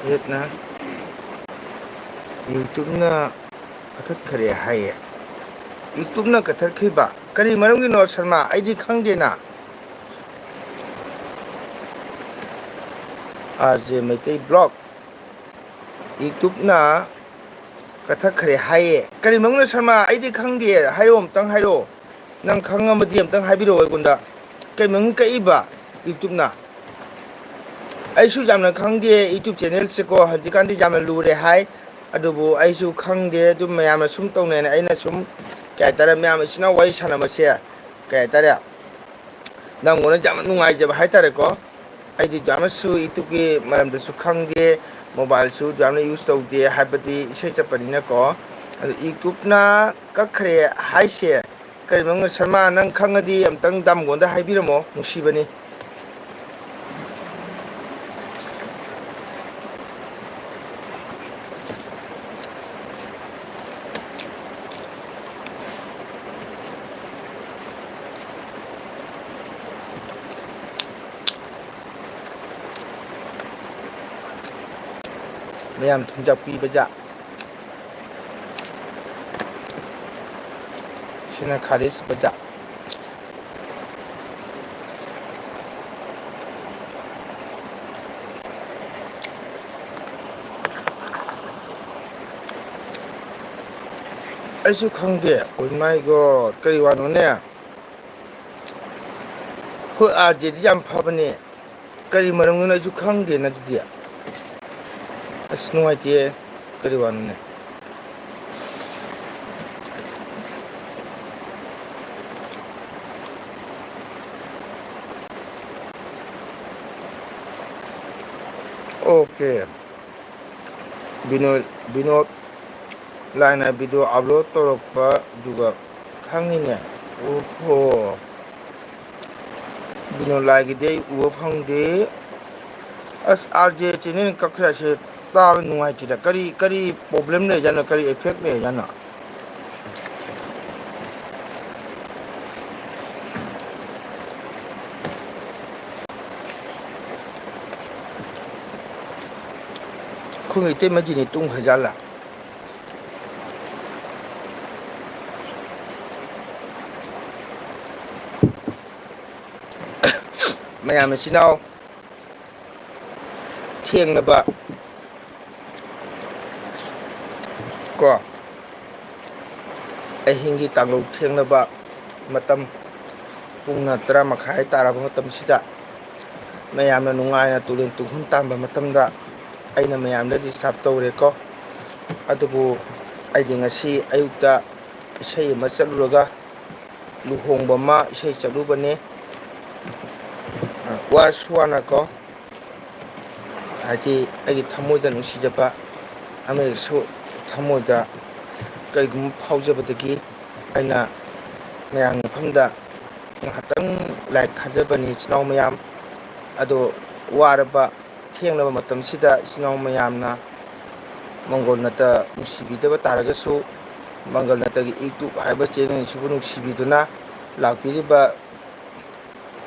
ꯌꯦꯠꯅ YouTubeꯅ ꯀꯛꯊꯠꯈ꯭ꯔꯦ ꯍꯥꯏꯌꯦ꯫ YouTubeꯅ ꯀꯛꯊꯠꯈ꯭ꯔꯤꯕ? ꯀꯔꯤ ꯃꯔꯝꯒꯤꯅꯣ ꯁꯔꯃ? ꯑꯩꯗꯤ ꯈꯪꯗꯦꯅ꯫ RJ Meitei Vlog, YouTubeꯅ ꯀꯛꯊꯠꯈ꯭ꯔꯦ ꯍꯥꯏꯌꯦ꯫ ꯀꯔꯤ ꯃꯔꯝꯒꯤꯅꯣ ꯁꯔꯃ? ꯑꯩꯗꯤ ꯈꯪꯗꯦ꯫ ꯍꯥꯏꯔꯛꯑꯣ, ꯑꯝꯇꯪ ꯍꯥꯏꯔꯛꯑꯣ꯫ ꯅꯪ ꯈꯪꯉꯝꯃꯗꯤ ꯑꯝꯇꯪ ꯍꯥꯏꯕꯤꯔꯛꯑꯣ ꯑꯩꯉꯣꯟꯗ꯫ ꯀꯩ ꯃꯔꯝꯒꯤ ꯀꯛꯏꯕ YouTubeꯅ? ꯑꯩꯁꯨ ꯌꯥꯝꯅ ꯈꯪꯗꯦ YouTube channelꯁꯦꯀꯣ, ꯍꯧꯖꯤꯛꯀꯥꯟꯗꯤ ꯌꯥꯝꯅ ꯂꯨꯔꯦ ꯍꯥꯏ꯫ ꯑꯗꯨꯕꯨ ꯑꯩꯁꯨ ꯈꯪꯗꯦ, ꯑꯗꯨꯝ ꯃꯌꯥꯝꯅ ꯁꯨꯝ ꯇꯧꯅꯩꯅ ꯑꯩꯅ ꯁꯨꯝ, ꯀꯩ ꯍꯥꯏꯇꯥꯔꯦ, ꯃꯌꯥꯝ ꯏꯆꯤꯟ ꯏꯅꯥꯎ ꯋꯥꯔꯤ ꯁꯥꯟꯅꯕꯁꯦ, ꯀꯩ ꯍꯥꯏꯇꯥꯔꯦ, ꯅꯪꯉꯣꯟꯗ ꯌꯥꯝꯅ ꯅꯨꯡꯉꯥꯏꯖꯕ ꯍꯥꯏꯇꯥꯔꯦꯀꯣ꯫ ꯑꯩꯗꯤ ꯌꯥꯝꯅꯁꯨ YouTubeꯀꯤ ꯃꯔꯝꯗꯁꯨ ꯈꯪꯗꯦ, mobileꯁꯨ ꯌꯥꯝꯅ use ꯇꯧꯗꯦ, ꯍꯥꯏꯕꯗꯤ ꯏꯁꯩ ꯆꯠꯄꯅꯤꯅꯀꯣ꯫ ꯑꯗꯨ YouTubeꯅ ꯀꯛꯈ꯭ꯔꯦ ꯍꯥꯏꯁꯦ ꯀꯔꯤꯅꯣ? ꯁꯔꯃ, ꯅꯪ ꯈꯪꯉꯗꯤ ꯑꯝꯇꯪ ꯗꯥꯝꯒꯣꯟꯗ ꯍꯥꯏꯕꯤꯔꯝꯃꯣ, ꯅꯨꯡꯁꯤꯕꯅꯤ꯫ ꯃꯌꯥꯝ ꯊꯨꯝꯖꯥꯛꯄꯤ ꯕꯖꯥ꯫ ꯁꯤꯅ ꯈꯥꯔꯤꯁ ꯕꯖꯥ꯫ ꯑꯩꯁꯨ ꯈꯪꯗꯦ꯫ Oh my God, ꯀꯔꯤ ꯋꯥꯅꯣꯅꯦ? ꯑꯩꯈꯣꯏ RJꯗꯤ ꯌꯥꯝ ꯐꯕꯅꯦ꯫ ꯀꯔꯤ ꯃꯔꯝꯒꯤꯅꯣ ꯑꯩꯁꯨ ꯈꯪꯗꯦꯅ ꯑꯗꯨꯗꯤ꯫ ꯑꯁ, ꯅꯨꯡꯉꯥꯏꯇꯦ꯫ ꯀꯔꯤ ꯋꯥꯅꯣꯅꯦ? OK꯫ ꯕꯤꯅꯣꯗ, ꯕꯤꯅꯣꯗ, ꯂꯥꯏꯅ video upload ꯇꯧꯔꯛꯄꯗꯨꯒ ꯈꯪꯉꯤꯅꯦ꯫ ꯑꯣꯍꯣ꯫ ꯕꯤꯅꯣꯂꯥꯏꯒꯤꯗꯤ ꯑꯩ ꯎꯕ ꯐꯪꯗꯦ꯫ ꯑꯁ, RJ channel ꯀꯛꯈ꯭ꯔꯁꯦ꯫ ꯇꯥꯕ ꯅꯨꯡꯉꯥꯏꯇꯦꯗ꯫ ꯀꯔꯤ, ꯀꯔꯤ problem ꯂꯩꯖꯥꯠꯅꯣ? ꯀꯔꯤ effect ꯂꯩꯖꯥꯠꯅꯣ? ꯑꯩꯈꯣꯏ ꯏꯇꯩꯃ ꯖꯤꯅꯤ ꯇꯨꯝꯈ꯭ꯔꯖꯥꯠꯂꯥ? ꯃꯌꯥꯝ ꯏꯆꯤꯟ ꯏꯅꯥꯎ ꯊꯦꯡꯅꯕ ꯀꯣ, ꯑꯍꯤꯡꯒꯤ ꯇꯥꯡꯂꯧ ꯊꯦꯡꯅꯕ ꯃꯇꯝ, ꯄꯨꯡꯅ ꯇꯔꯥ ꯃꯈꯥꯏ ꯇꯥꯔꯕ ꯃꯇꯝꯁꯤꯗ, ꯃꯌꯥꯝꯅ ꯅꯨꯡꯉꯥꯏꯅ ꯇꯨꯂꯦꯟ ꯇꯨꯡꯍꯨꯟ ꯇꯥꯟꯕ ꯃꯇꯝꯗ ꯑꯩꯅ ꯃꯌꯥꯝꯗ disturb ꯇꯧꯔꯦꯀꯣ꯫ ꯑꯗꯨꯕꯨ ꯑꯩꯗꯤ ꯉꯁꯤ ꯑꯌꯨꯛꯇ ꯏꯁꯩ ꯑꯃ ꯆꯠꯂꯨꯔꯒ, ꯂꯨꯍꯣꯡꯕ ꯑꯃ ꯏꯁꯩ ꯆꯠꯂꯨꯕꯅꯦ꯫ ꯋꯥꯁꯨ ꯋꯥꯅꯀꯣ, ꯍꯥꯏꯗꯤ ꯑꯩꯒꯤ ꯊꯃꯣꯏꯗ ꯅꯨꯡꯁꯤꯖꯕ ꯑꯃꯒꯤꯁꯨ ꯊꯃꯣꯏꯗ ꯀꯩꯒꯨꯝꯕ ꯐꯥꯎꯖꯕꯗꯒꯤ ꯑꯩꯅ ꯃꯌꯥꯝꯒꯤ ꯃꯐꯝꯗ ꯉꯥꯏꯍꯥꯛꯇꯪ ꯂꯥꯏ ꯊꯥꯖꯕꯅꯤ, ꯏꯆꯤꯟ ꯏꯅꯥꯎ ꯃꯌꯥꯝ꯫ ꯑꯗꯣ ꯋꯥꯔꯕ ꯊꯦꯡꯂꯕ ꯃꯇꯝꯁꯤꯗ ꯏꯆꯤꯟ ꯏꯅꯥꯎ ꯃꯌꯥꯝꯅ ꯃꯪꯒꯣꯜ ꯅꯠꯇ ꯅꯨꯡꯁꯤꯕꯤꯗꯕ ꯇꯥꯔꯒꯁꯨ, ꯃꯪꯒꯜ ꯅꯠꯇꯒꯤ YouTube ꯍꯥꯏꯕ channel ꯑꯁꯤꯕꯨ ꯅꯨꯡꯁꯤꯕꯤꯗꯨꯅ ꯂꯥꯛꯄꯤꯔꯤꯕ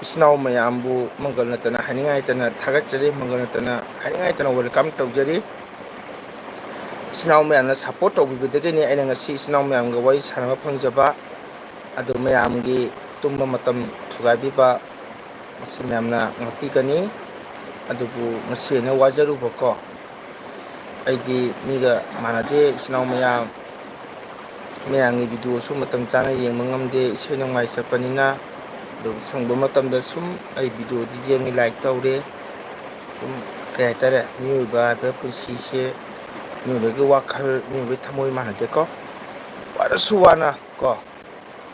ꯏꯆꯤꯟ ꯏꯅꯥꯎ ꯃꯌꯥꯝꯕꯨ ꯃꯪꯒꯜ ꯅꯠꯇꯅ ꯍꯥꯏꯅꯤꯡꯉꯥꯏ ꯂꯩꯇꯅ ꯊꯥꯒꯠꯆꯔꯤ, ꯃꯪꯒꯜ ꯅꯠꯇꯅ ꯍꯥꯏꯅꯤꯡꯉꯥꯏ ꯂꯩꯇꯅ welcome ꯇꯧꯖꯔꯤ꯫ ꯏꯆꯤꯟ ꯏꯅꯥꯎ ꯃꯌꯥꯝꯅ support ꯇꯧꯕꯤꯕꯗꯒꯤꯅꯤ ꯑꯩꯅ ꯉꯁꯤ ꯏꯆꯤꯟ ꯏꯅꯥꯎ ꯃꯌꯥꯝꯒ ꯋꯥꯔꯤ ꯁꯥꯟꯅꯕ ꯐꯪꯖꯕ꯫ ꯑꯗꯨ ꯃꯌꯥꯝꯒꯤ ꯇꯨꯝꯕ ꯃꯇꯝ ꯊꯨꯒꯥꯏꯕꯤꯕ, ꯃꯁꯤ ꯃꯌꯥꯝꯅ ꯉꯥꯛꯄꯤꯒꯅꯤ꯫ ꯑꯗꯨꯕꯨ ꯉꯁꯤ ꯑꯩꯅ ꯋꯥꯖꯔꯨꯕꯀꯣ, ꯑꯩꯗꯤ ꯃꯤꯒ ꯃꯥꯟꯅꯗꯦ, ꯏꯆꯤꯟ ꯏꯅꯥꯎ ꯃꯌꯥꯝ꯫ ꯃꯌꯥꯝꯒꯤ videoꯁꯨ ꯃꯇꯝ ꯆꯥꯅ ꯌꯦꯡꯕ ꯉꯝꯗꯦ, ꯏꯁꯩ ꯅꯣꯡꯃꯥꯏ ꯆꯠꯄꯅꯤꯅ꯫ ꯑꯗꯨꯕꯨ ꯁꯪꯕ ꯃꯇꯝꯗ ꯁꯨꯝ ꯑꯩ videoꯗꯤ ꯌꯦꯡꯉꯤ, like ꯇꯧꯔꯦ꯫ ꯁꯨꯝ, ꯀꯩ ꯍꯥꯏꯇꯥꯔꯦ, ꯃꯤꯑꯣꯏꯕ ꯍꯥꯏꯕ ꯄꯨꯟꯁꯤꯁꯦ, ꯃꯤꯑꯣꯏꯕꯒꯤ ꯋꯥꯈꯜ, ꯃꯤꯑꯣꯏꯕꯒꯤ ꯊꯃꯣꯏ ꯃꯥꯟꯅꯗꯦꯀꯣ꯫ ꯋꯥꯔꯁꯨ ꯋꯥꯅ ꯀꯣ,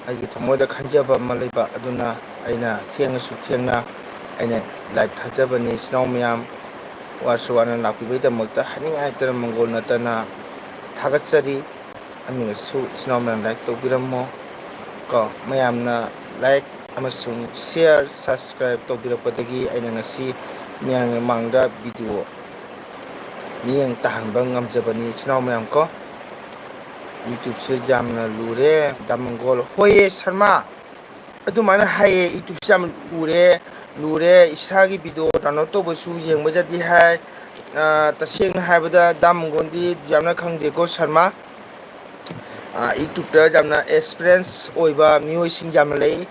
ꯑꯩꯒꯤ ꯊꯃꯣꯏꯗ ꯈꯟꯖꯕ ꯑꯃ ꯂꯩꯕ ꯑꯗꯨꯅ, ꯑꯩꯅ ꯊꯦꯡꯉꯁꯨ ꯊꯦꯡꯅ ꯑꯩꯅ live ꯊꯥꯖꯕꯅꯤ꯫ ꯏꯆꯤꯟ ꯏꯅꯥꯎ ꯃꯌꯥꯝ, ꯋꯥꯔꯁꯨ ꯋꯥꯅ ꯂꯥꯛꯄꯤꯕꯒꯤꯗꯃꯛꯇ ꯍꯥꯏꯅꯤꯡꯉꯥꯏ ꯂꯩꯇꯅ ꯃꯪꯒꯣꯜ ꯅꯠꯇꯅ ꯊꯥꯒꯠꯆꯔꯤ꯫ ꯑꯅꯤꯔꯛꯁꯨ ꯏꯆꯤꯟ ꯏꯅꯥꯎ ꯃꯌꯥꯝ like ꯇꯧꯕꯤꯔꯝꯃꯣ ꯀꯣ꯫ ꯃꯌꯥꯝꯅ like ꯑꯃꯁꯨꯡ share, subscribe ꯇꯧꯕꯤꯔꯛꯄꯗꯒꯤ ꯑꯩꯅ ꯉꯁꯤ ꯃꯌꯥꯝꯒꯤ ꯃꯥꯡꯗ video ꯃꯤꯠꯌꯦꯡ ꯇꯥꯍꯟꯕ ꯉꯝꯖꯕꯅꯤ ꯏꯆꯤꯟ ꯏꯅꯥꯎ ꯃꯌꯥꯝ ꯀꯣ꯫ YouTubeꯁꯦ ꯌꯥꯝꯅ ꯂꯨꯔꯦ ꯗꯥ ꯃꯪꯒꯣꯜ꯫ ꯍꯣꯏꯌꯦ ꯁꯔꯃ, ꯑꯗꯨꯃꯥꯏꯅ ꯍꯥꯏꯌꯦ꯫ YouTubeꯁꯦ ꯌꯥꯝ ꯎꯔꯦ, ꯂꯨꯔꯦ, ꯏꯁꯥꯒꯤ video download ꯇꯧꯕꯁꯨ ꯌꯦꯡꯕ ꯌꯥꯗꯦ ꯍꯥꯏ꯫ ꯑ, ꯇꯁꯦꯡꯅ ꯍꯥꯏꯕꯗ ꯗꯥ ꯃꯪꯒꯣꯜꯗꯤ ꯌꯥꯝꯅ ꯈꯪꯗꯦꯀꯣ ꯁꯔꯃ꯫ ꯑ, YouTubeꯇ ꯌꯥꯝꯅ experience ꯑꯣꯏꯕ ꯃꯤꯑꯣꯏꯁꯤꯡ ꯌꯥꯝꯅ ꯂꯩ,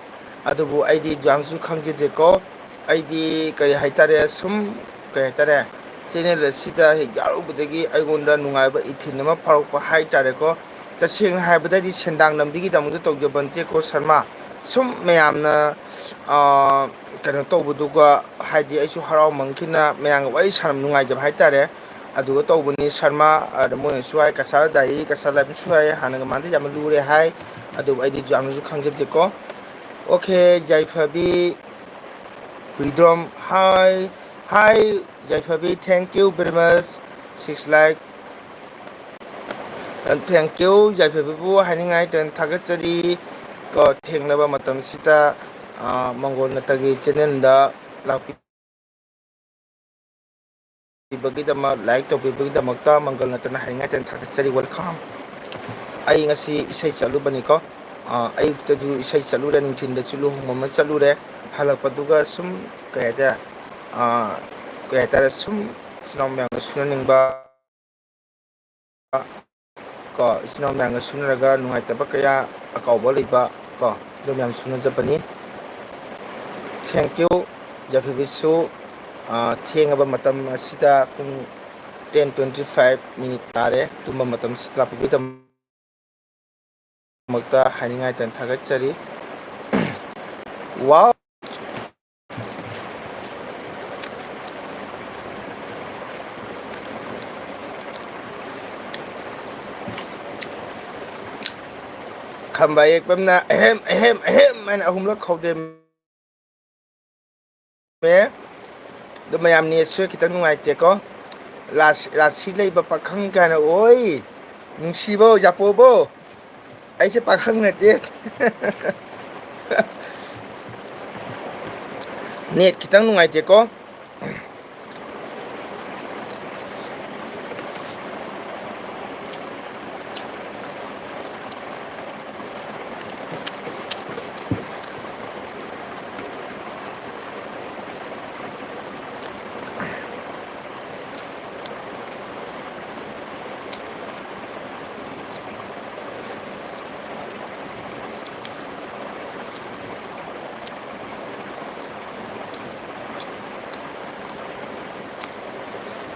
ꯑꯗꯨꯕꯨ ꯑꯩꯗꯤ ꯌꯥꯝꯁꯨ ꯈꯪꯖꯗꯦꯀꯣ꯫ ꯑꯩꯗꯤ ꯀꯔꯤ ꯍꯥꯏꯇꯥꯔꯦ, ꯁꯨꯝ ꯀꯩ ꯍꯥꯏꯇꯥꯔꯦ, channel ꯑꯁꯤꯗ ꯍꯦꯛ ꯌꯥꯎꯔꯨꯕꯗꯒꯤ ꯑꯩꯉꯣꯟꯗ ꯅꯨꯡꯉꯥꯏꯕ ꯏꯊꯤꯜ ꯑꯃ ꯐꯥꯎꯔꯛꯄ ꯍꯥꯏꯇꯥꯔꯦꯀꯣ꯫ ꯇꯁꯦꯡꯅ ꯍꯥꯏꯕꯗ ꯑꯩꯗꯤ ꯁꯦꯟꯗꯥꯡ ꯂꯝꯕꯤꯒꯤꯗꯃꯛꯇ ꯇꯧꯖꯕ ꯅꯠꯇꯦꯀꯣ ꯁꯔꯃ꯫ ꯁꯨꯝ ꯃꯌꯥꯝꯅ, ꯑ, ꯀꯩꯅꯣ ꯇꯧꯕꯗꯨꯒ, ꯍꯥꯏꯗꯤ ꯑꯩꯁꯨ ꯍꯔꯥꯎꯃꯟꯈꯤꯅ ꯃꯌꯥꯝꯒ ꯋꯥꯔꯤ ꯁꯥꯟꯅꯕ ꯅꯨꯡꯉꯥꯏꯖꯕ ꯍꯥꯏꯇꯥꯔꯦ꯫ ꯑꯗꯨꯒ ꯇꯧꯕꯅꯤ ꯁꯔꯃ꯫ ꯑꯗ ꯃꯣꯏꯅꯁꯨ ꯍꯥꯏ ꯀꯁꯥꯔ ꯗꯥꯏꯔꯤ, ꯀꯁꯥꯔ ꯂꯥꯏꯐꯁꯨ ꯍꯥꯏ, ꯍꯥꯟꯅꯒ ꯃꯥꯟꯗ ꯌꯥꯝꯅ ꯂꯨꯔꯦ ꯍꯥꯏ꯫ ꯑꯗꯨꯕꯨ ꯑꯩꯗꯤ ꯌꯥꯝꯅꯁꯨ ꯈꯪꯖꯗꯦꯀꯣ꯫ Okay, Yaiphabi Huidrom, hi, hi, Yaiphabi, thank you very much, six like꯫ Thank you, ꯌꯥꯏꯐꯕꯤꯕꯨ ꯍꯥꯏꯅꯤꯡꯉꯥꯏ ꯇꯦꯟ ꯊꯥꯒꯠꯆꯔꯤ꯫ ꯀꯣ, ꯊꯦꯡꯂꯕ ꯃꯇꯝꯁꯤꯗ, ꯑ, ꯃꯪꯒꯣꯜ ꯅꯠꯇꯒꯤ channelꯗ ꯂꯥꯛꯄꯤꯕꯒꯤꯗꯃꯛ, like ꯇꯧꯕꯤꯕꯒꯤꯗꯃꯛꯇ ꯃꯪꯒꯣꯜ ꯅꯠꯇꯅ ꯍꯥꯏꯅꯤꯡꯉꯥꯏ ꯇꯦꯟ ꯊꯥꯒꯠꯆꯔꯤ꯫ Welcome꯫ ꯑꯩ ꯉꯁꯤ ꯏꯁꯩ ꯆꯠꯂꯨꯕꯅꯤꯀꯣ꯫ ꯑ, ꯑꯌꯨꯛꯇꯁꯨ ꯏꯁꯩ ꯆꯠꯂꯨꯔꯦ, ꯅꯨꯡꯊꯤꯜꯗꯁꯨ ꯂꯨꯍꯣꯡꯕ ꯑꯃ ꯆꯠꯂꯨꯔꯦ꯫ ꯍꯜꯂꯛꯄꯗꯨꯒ ꯁꯨꯝ, ꯀꯩ ꯍꯥꯏꯇꯥꯔꯦ, ꯑ, ꯀꯩ ꯍꯥꯏꯇꯥꯔꯦ, ꯁꯨꯝ ꯏꯆꯤꯟ ꯏꯅꯥꯎ ꯃꯌꯥꯝꯒ ꯁꯨꯅꯅꯤꯡꯕ, ꯀꯣ, ꯏꯆꯤꯟ ꯏꯅꯥꯎ ꯃꯌꯥꯝꯒ ꯁꯨꯅꯔꯒ ꯅꯨꯡꯉꯥꯏꯇꯕ ꯀꯌꯥ, ꯑꯀꯥꯎꯕ ꯂꯩꯕ, ꯀꯣ, ꯑꯗꯨ ꯃꯌꯥꯝ ꯁꯨꯅꯖꯕꯅꯤ꯫ Thank you꯫ ꯌꯥꯏꯐꯕꯤꯁꯨ, ꯑ, ꯊꯦꯡꯉꯕ ꯃꯇꯝ ꯑꯁꯤꯗ ꯄꯨꯡ ten twenty five minute ꯇꯥꯔꯦ꯫ ꯇꯨꯝꯕ ꯃꯇꯝꯁꯤꯗ ꯂꯥꯛꯄꯤꯕꯒꯤꯗꯃꯛ ꯗꯃꯛꯇ ꯍꯥꯏꯅꯤꯡꯉꯥꯏꯇꯅ ꯊꯥꯒꯠꯆꯔꯤ꯫ Wow! ꯈꯝꯕ ꯌꯦꯛꯄꯝꯅ "ꯑꯍꯦꯝ, ꯑꯍꯦꯝ, ꯑꯍꯦꯝ" ꯍꯥꯏꯅ ꯑꯍꯨꯝꯂꯛ ꯈꯧꯗꯦꯝꯃꯦ꯫ ꯑꯗꯨ ꯃꯌꯥꯝ ꯅꯦꯠꯁꯨ ꯈꯤꯇꯪ ꯅꯨꯡꯉꯥꯏꯇꯦꯀꯣ꯫ ꯔꯥꯁꯤ, ꯔꯥꯁꯤ ꯂꯩꯕ ꯄꯥꯈꯪ ꯀꯥꯏꯅ ꯑꯣꯏ꯫ ꯅꯨꯡꯁꯤꯕꯧ, ꯌꯥꯄꯣꯕꯧ, ꯑꯩꯁꯦ ꯄꯥꯈꯪ ꯅꯠꯇꯦ꯫ ꯅꯦꯠ ꯈꯤꯇꯪ ꯅꯨꯡꯉꯥꯏꯇꯦꯀꯣ꯫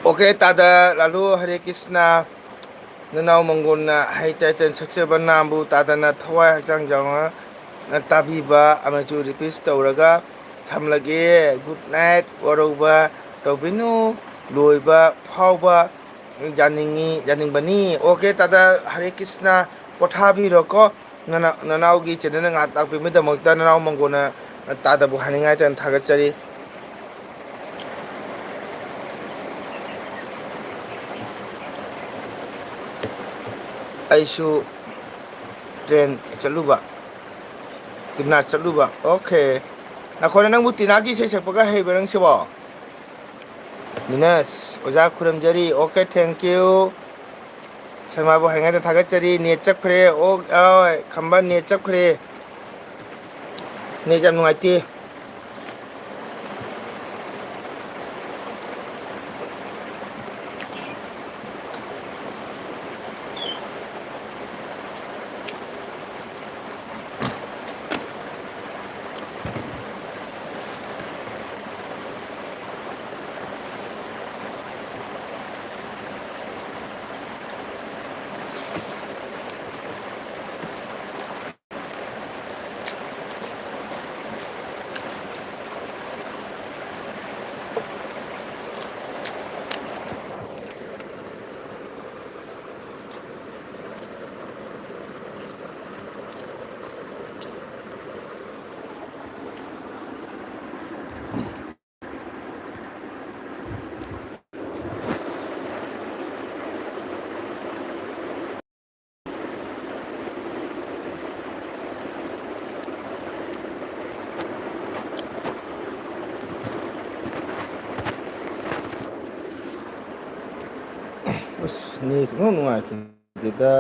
ꯑꯣꯀꯦ, ꯇꯥꯗ ꯂꯥꯂꯨ, ꯍꯔꯦ ꯀ꯭ꯔꯤꯁꯅ꯫ ꯅꯅꯥꯎ ꯃꯪꯒꯣꯟꯅ ꯍꯩ ꯇꯩꯇꯟ ꯁꯛꯆꯕ ꯅꯥꯝꯕꯨ ꯇꯥꯗꯅ ꯊꯋꯥꯏ ꯍꯛꯆꯥꯡ ꯌꯥꯎꯅ ꯇꯥꯕꯤꯕ ꯑꯃꯁꯨ ꯔꯤꯄꯤꯠ ꯇꯧꯔꯒ ꯊꯝꯂꯒꯦ꯫ ꯒꯨꯗ ꯅꯥꯏꯠ, ꯋꯥꯔꯧꯕ ꯇꯧꯕꯤꯅꯨ, ꯂꯣꯏꯕ ꯐꯥꯎꯕ ꯌꯥꯅꯤꯡꯉꯤ, ꯌꯥꯅꯤꯡꯕꯅꯤ꯫ ꯑꯣꯀꯦ, ꯇꯥꯗ, ꯍꯔꯦ ꯀ꯭ꯔꯤꯁꯅ, ꯄꯣꯊꯥꯕꯤꯔꯣꯀꯣ꯫ ꯅꯅꯥ-, ꯅꯅꯥꯎꯒꯤ ꯆꯦꯅꯦꯜꯗ ꯉꯥꯏꯍꯥꯛ ꯇꯥꯛꯄꯤꯕꯒꯤꯗꯃꯛꯇ ꯅꯅꯥꯎ ꯃꯪꯒꯣꯟꯅ ꯇꯥꯗꯕꯨ ꯍꯥꯏꯅꯤꯡꯉꯥꯏꯇꯅ ꯊꯥꯒꯠꯆꯔꯤ꯫ ꯑꯩꯁꯨ ꯇ꯭ꯔꯦꯟ ꯆꯠꯂꯨꯕ, ꯇꯤꯅꯥ ꯆꯠꯂꯨꯕ꯫ ꯑꯣꯀꯦ꯫ ꯅꯈꯣꯏꯅ, ꯅꯪꯕꯨ ꯇꯤꯅꯥꯒꯤ ꯏꯁꯩ ꯁꯛꯄꯒ ꯍꯩꯕ꯭ꯔꯥ ꯅꯪꯁꯤꯕꯣ? ꯃꯤꯅꯁ, ꯑꯣꯖꯥ ꯈꯨꯔꯨꯝꯖꯔꯤ꯫ Okay, thank you꯫ ꯁꯔꯃꯥꯕꯨ ꯍꯥꯏꯉꯥꯏꯗ ꯊꯥꯒꯠꯆꯔꯤ꯫ ꯅꯦꯠ ꯆꯞꯈ꯭ꯔꯦ꯫ ꯑꯣ, ꯑꯣꯏ, ꯈꯝꯕ, ꯅꯦꯠ ꯆꯞꯈ꯭ꯔꯦ꯫ ꯅꯦꯠ ꯌꯥꯝ ꯅꯨꯡꯉꯥꯏꯇꯦ꯫ ꯅꯦꯠ ꯁꯨꯡꯅꯨꯡ ꯅꯨꯡꯉꯥꯏꯈꯤꯗꯦꯗ꯫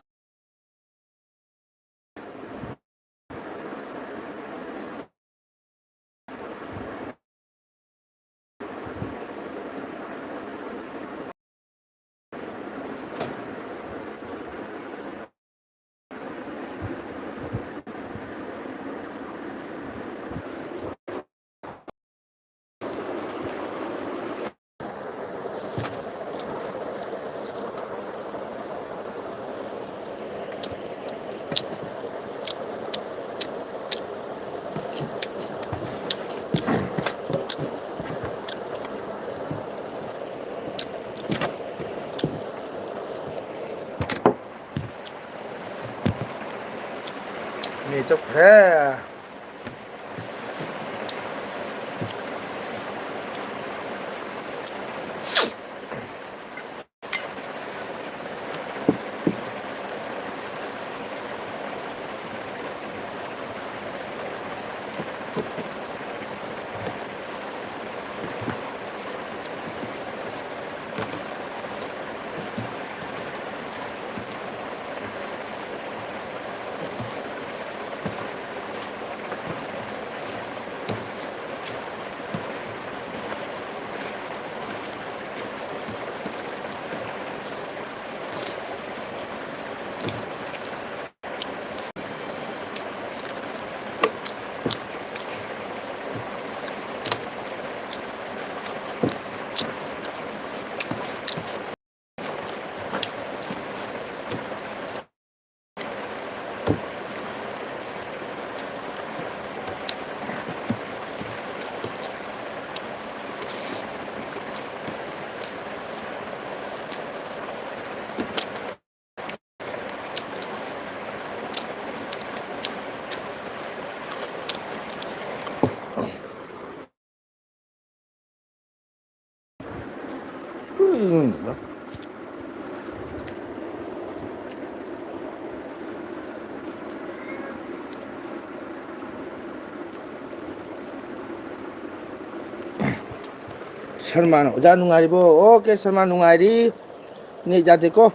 ꯃꯤ ꯆꯠꯈ꯭ꯔꯦ꯫ ꯁꯜꯃꯥꯟ ꯑꯣꯖꯥ ꯅꯨꯡꯉꯥꯏꯔꯤꯕꯣ? ꯑꯣꯀꯦ, ꯁꯜꯃꯥꯟ ꯅꯨꯡꯉꯥꯏꯔꯤ꯫ ꯅꯦꯠ ꯌꯥꯗꯦꯀꯣ꯫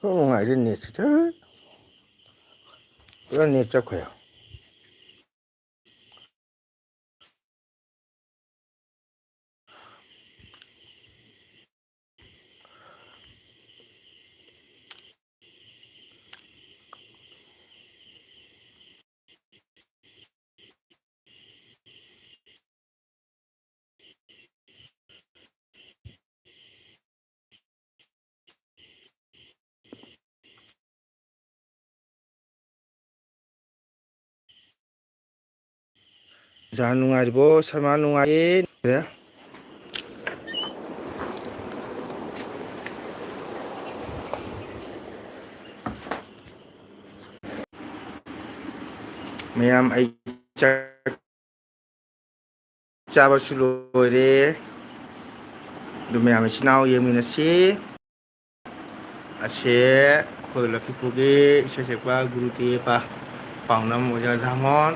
ꯅꯨꯡꯉꯥꯏꯔꯦ ꯅꯦꯠꯁꯤꯗ꯫ ꯄꯨꯔꯥ ꯅꯦꯠ ꯆꯠꯈ꯭ꯔꯦ꯫ ꯑꯣꯖꯥ ꯅꯨꯡꯉꯥꯏꯔꯤꯕꯣ? ꯁꯔꯃ ꯅꯨꯡꯉꯥꯏꯌꯦ꯫ ꯃꯌꯥꯝ, ꯑꯩ ꯆꯥꯛ ꯆꯥꯕꯁꯨ ꯂꯣꯏꯔꯦ꯫ ꯑꯗꯨ ꯃꯌꯥꯝ ꯏꯆꯤꯟ ꯏꯅꯥꯎ ꯌꯦꯡꯃꯤꯟꯅꯁꯤ꯫ ꯑꯁꯦ ꯑꯩꯈꯣꯏ ꯂꯛꯈꯤꯄꯨꯔꯒꯤ ꯏꯁꯩ ꯁꯛꯄ ꯒꯨꯔꯨꯗꯦꯕ ꯄꯥꯎꯅꯝ ꯑꯣꯖꯥ ꯙꯥꯃꯣꯟ꯫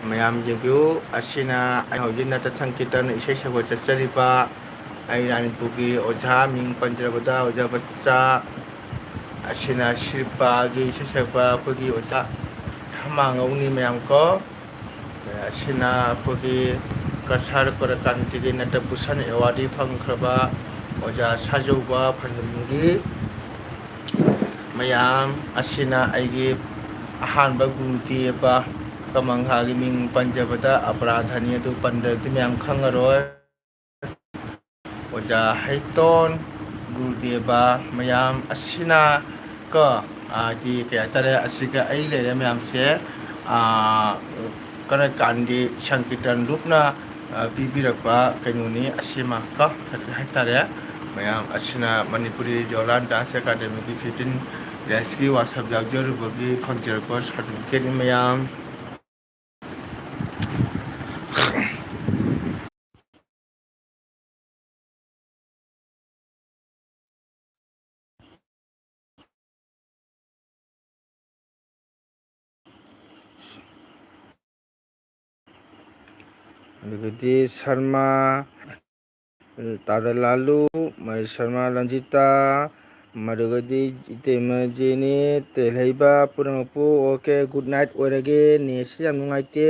ꯃꯌꯥꯝ ꯌꯦꯡꯕꯤꯌꯨ꯫ ꯑꯁꯤꯅ ꯑꯩ ꯍꯧꯖꯤꯛ ꯅꯠꯇ ꯁꯪꯀꯤꯔꯇꯟ ꯏꯁꯩ ꯁꯛꯄ ꯆꯠꯆꯔꯤꯕ ꯑꯩ ꯔꯥꯅꯤꯄꯨꯔꯒꯤ ꯑꯣꯖꯥ, ꯃꯤꯡ ꯄꯟꯖꯔꯕꯗ ꯑꯣꯖꯥ ꯕꯆꯥ꯫ ꯑꯁꯤꯅ ꯁꯤꯔꯄꯥꯒꯤ ꯏꯁꯩ ꯁꯛꯄ ꯑꯩꯈꯣꯏꯒꯤ ꯑꯣꯖꯥ ꯍꯃꯥꯡꯉꯧꯅꯤ ꯃꯌꯥꯝ ꯀꯣ꯫ ꯑꯁꯤꯅ ꯑꯩꯈꯣꯏꯒꯤ ꯀꯁꯥꯔ ꯀꯣꯔꯀꯥꯟꯇꯤꯒꯤ ꯅꯠꯇ ꯚꯨꯁꯟ ꯑꯦꯋꯥꯔꯗ ꯐꯪꯈ꯭ꯔꯕ ꯑꯣꯖꯥ ꯁꯥꯖꯧꯕ ꯐꯟꯖꯝꯒꯤ ꯃꯌꯥꯝ꯫ ꯑꯁꯤꯅ ꯑꯩꯒꯤ ꯑꯍꯥꯟꯕ ꯒꯨꯔꯨꯗꯦꯕ ꯀꯃꯪꯍꯥꯒꯤ ꯃꯤꯡ ꯄꯟꯖꯕꯗ ꯑꯄꯔꯥꯙꯅꯤ ꯑꯗꯨ ꯄꯟꯗ꯭ꯔꯗꯤ ꯃꯌꯥꯝ ꯈꯪꯉꯔꯣꯏ꯫ ꯑꯣꯖꯥ ꯍꯩꯇꯣꯟ, ꯒꯨꯔꯨꯗꯦꯕ ꯃꯌꯥꯝ ꯑꯁꯤꯅ ꯀꯣ, ꯍꯥꯏꯗꯤ ꯀꯩ ꯍꯥꯏꯇꯥꯔꯦ, ꯑꯁꯤꯒ ꯑꯩ ꯂꯩꯔꯦ ꯃꯌꯥꯝꯁꯦ, ꯀꯔꯀꯥꯟꯒꯤ ꯁꯪꯀꯤꯔꯇꯟ ꯂꯨꯞꯅ ꯄꯤꯕꯤꯔꯛꯄ ꯀꯩꯅꯣꯅꯤ ꯑꯁꯤꯃ ꯀꯣ, ꯍꯥꯏꯇꯥꯔꯦ꯫ ꯃꯌꯥꯝ ꯑꯁꯤꯅ ꯃꯅꯤꯄꯨꯔꯤ ꯖꯋꯥꯍꯔꯂꯥꯜ ꯗꯥꯟꯁ ꯑꯦꯀꯥꯗꯃꯤꯒꯤ ꯐꯤꯐꯇꯤꯟ ꯗꯦꯖꯀꯤ ꯋꯥꯁꯞ ꯌꯥꯎꯖꯔꯨꯕꯒꯤ ꯐꯪꯖꯔꯛꯄ ꯁꯥꯔꯇꯤꯐꯤꯀꯦꯠꯅꯤ ꯃꯌꯥꯝ꯫ ꯑꯗꯨꯒꯗꯤ ꯁꯔꯃ, ꯇꯥꯗ ꯂꯥꯂꯨ, ꯃꯍꯦꯁ ꯁꯔꯃ, ꯂꯟꯖꯤꯇꯥ, ꯃꯗꯨꯒꯗꯤ ꯏꯇꯩꯃ ꯖꯦꯅꯤ, ꯇꯦꯜꯍꯩꯕ ꯄꯨꯝꯅꯃꯛꯄꯨ okay, good night ꯑꯣꯏꯔꯒꯦ꯫ ꯅꯦꯠꯁꯤ ꯌꯥꯝ ꯅꯨꯡꯉꯥꯏꯇꯦ꯫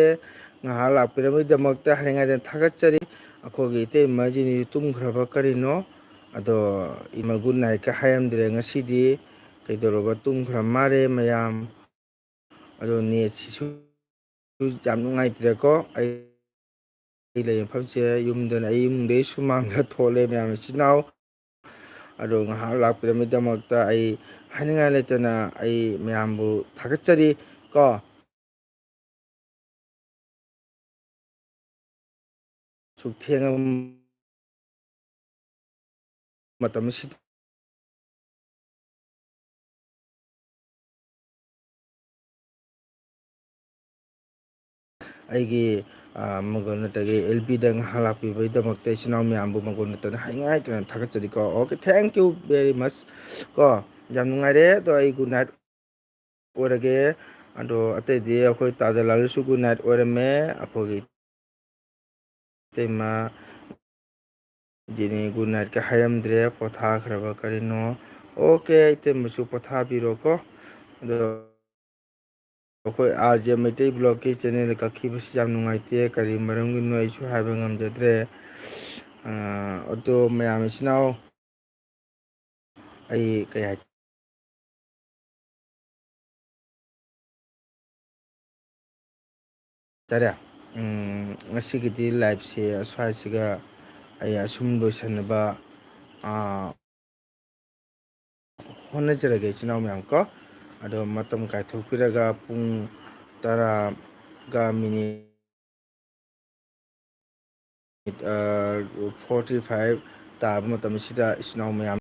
ꯉꯥꯏꯍꯥꯛ ꯂꯥꯛꯄꯤꯔꯝꯕꯒꯤꯗꯃꯛꯇ ꯍꯥꯏꯅꯤꯡꯉꯥꯏꯗ ꯊꯥꯒꯠꯆꯔꯤ꯫ ꯑꯩꯈꯣꯏꯒꯤ ꯏꯇꯩꯃ ꯖꯦꯅꯤ ꯇꯨꯝꯈ꯭ꯔꯕ ꯀꯔꯤꯅꯣ? ꯑꯗꯣ ꯏꯃ good night ꯀ ꯍꯥꯏꯔꯝꯗ꯭ꯔꯦ ꯉꯁꯤꯗꯤ꯫ ꯀꯩꯗꯧꯔꯕ ꯇꯨꯝꯈ꯭ꯔ ꯃꯥꯜꯂꯦ ꯃꯌꯥꯝ꯫ ꯑꯗꯣ ꯅꯦꯠꯁꯤꯁꯨ ꯌꯥꯝ ꯅꯨꯡꯉꯥꯏꯇ꯭ꯔꯦꯀꯣ꯫ ꯑꯩ ꯑꯩ ꯂꯩ ꯃꯐꯝꯁꯦ ꯌꯨꯝꯗꯅ ꯑꯩ ꯏꯃꯨꯡꯗꯩ ꯁꯨꯃꯥꯡꯗ ꯊꯣꯛꯂꯦ ꯃꯌꯥꯝ ꯏꯆꯤꯟ ꯏꯅꯥꯎ꯫ ꯑꯗꯣ ꯉꯥꯏꯍꯥꯛ ꯂꯥꯛꯄꯤꯔꯝꯕꯒꯤꯗꯃꯛꯇ ꯑꯩ ꯍꯥꯏꯅꯤꯡꯉꯥꯏ ꯂꯩꯇꯅ ꯑꯩ ꯃꯌꯥꯝꯕꯨ ꯊꯥꯒꯠꯆꯔꯤ ꯀꯣ꯫ ꯁꯨꯛ ꯊꯦꯡꯉ ꯃꯇꯝꯁꯤꯗ ꯑꯩꯒꯤ, ꯑ, ꯃꯒꯣꯜ ꯅꯠꯇ꯭ꯔꯒ ꯑꯦꯜ ꯄꯤꯗ ꯉꯥꯏꯍꯥꯛ ꯂꯥꯛꯄꯤꯕꯒꯤꯗꯃꯛꯇ ꯏꯆꯤꯟ ꯏꯅꯥꯎ ꯃꯌꯥꯝꯕꯨ ꯃꯒꯣꯜ ꯅꯠꯇꯅ ꯍꯥꯏꯅꯤꯡꯉꯥꯏ ꯂꯩꯇꯅ ꯊꯥꯒꯠꯆꯔꯤꯀꯣ꯫ Okay, thank you very much ꯀꯣ꯫ ꯌꯥꯝ ꯅꯨꯡꯉꯥꯏꯔꯦ꯫ ꯑꯗꯣ ꯑꯩ good night ꯑꯣꯏꯔꯒꯦ꯫ ꯑꯗꯣ ꯑꯇꯩꯗꯤ ꯑꯩꯈꯣꯏ ꯇꯥꯗ ꯂꯥꯜꯂꯁꯨ good night ꯑꯣꯏꯔꯝꯃꯦ꯫ ꯑꯩꯈꯣꯏꯒꯤ ꯏꯇꯩꯃ ꯖꯤꯅꯤ good nightꯀ ꯍꯥꯏꯔꯝꯗ꯭ꯔꯦ, ꯄꯣꯊꯥꯈ꯭ꯔꯕ ꯀꯔꯤꯅꯣ? Okay, ꯏꯇꯩꯃꯁꯨ ꯄꯣꯊꯥꯕꯤꯔꯣꯀꯣ꯫ ꯑꯗꯣ ꯑꯩꯈꯣꯏ ꯑꯥꯔ ꯖꯦ ꯃꯩꯇꯩ vlogꯀꯤ channel ꯀꯛꯈꯤꯕꯁꯤ ꯌꯥꯝ ꯅꯨꯡꯉꯥꯏꯇꯦ꯫ ꯀꯔꯤ ꯃꯔꯝꯒꯤꯅꯣ ꯑꯩꯁꯨ ꯍꯥꯏꯕ ꯉꯝꯖꯗ꯭ꯔꯦ꯫ ꯑꯥ, ꯑꯗꯣ ꯃꯌꯥꯝ ꯏꯆꯤꯟ ꯏꯅꯥꯎ, ꯑꯩ ꯀꯩ ꯍꯥꯏ ꯇꯥꯔꯦ꯫ ꯎꯝ, ꯉꯁꯤꯒꯤꯗꯤ liveꯁꯦ ꯑꯁ꯭ꯋꯥꯏꯁꯤꯒ ꯑꯩ ꯑꯁꯨꯝ ꯂꯣꯏꯁꯟꯅꯕ, ꯑꯥ, ꯍꯣꯠꯅꯖꯔꯒꯦ ꯏꯆꯤꯟ ꯏꯅꯥꯎ ꯃꯌꯥꯝ ꯀꯣ꯫ ꯑꯗꯣ ꯃꯇꯝ ꯀꯥꯏꯊꯣꯛꯄꯤꯔꯒ ꯄꯨꯡ ꯇꯔꯥꯒ minute, ꯑꯥ, forty five ꯇꯥꯕ ꯃꯇꯝ ꯑꯁꯤꯗ ꯏꯆꯤꯟ ꯏꯅꯥꯎ ꯃꯌꯥꯝ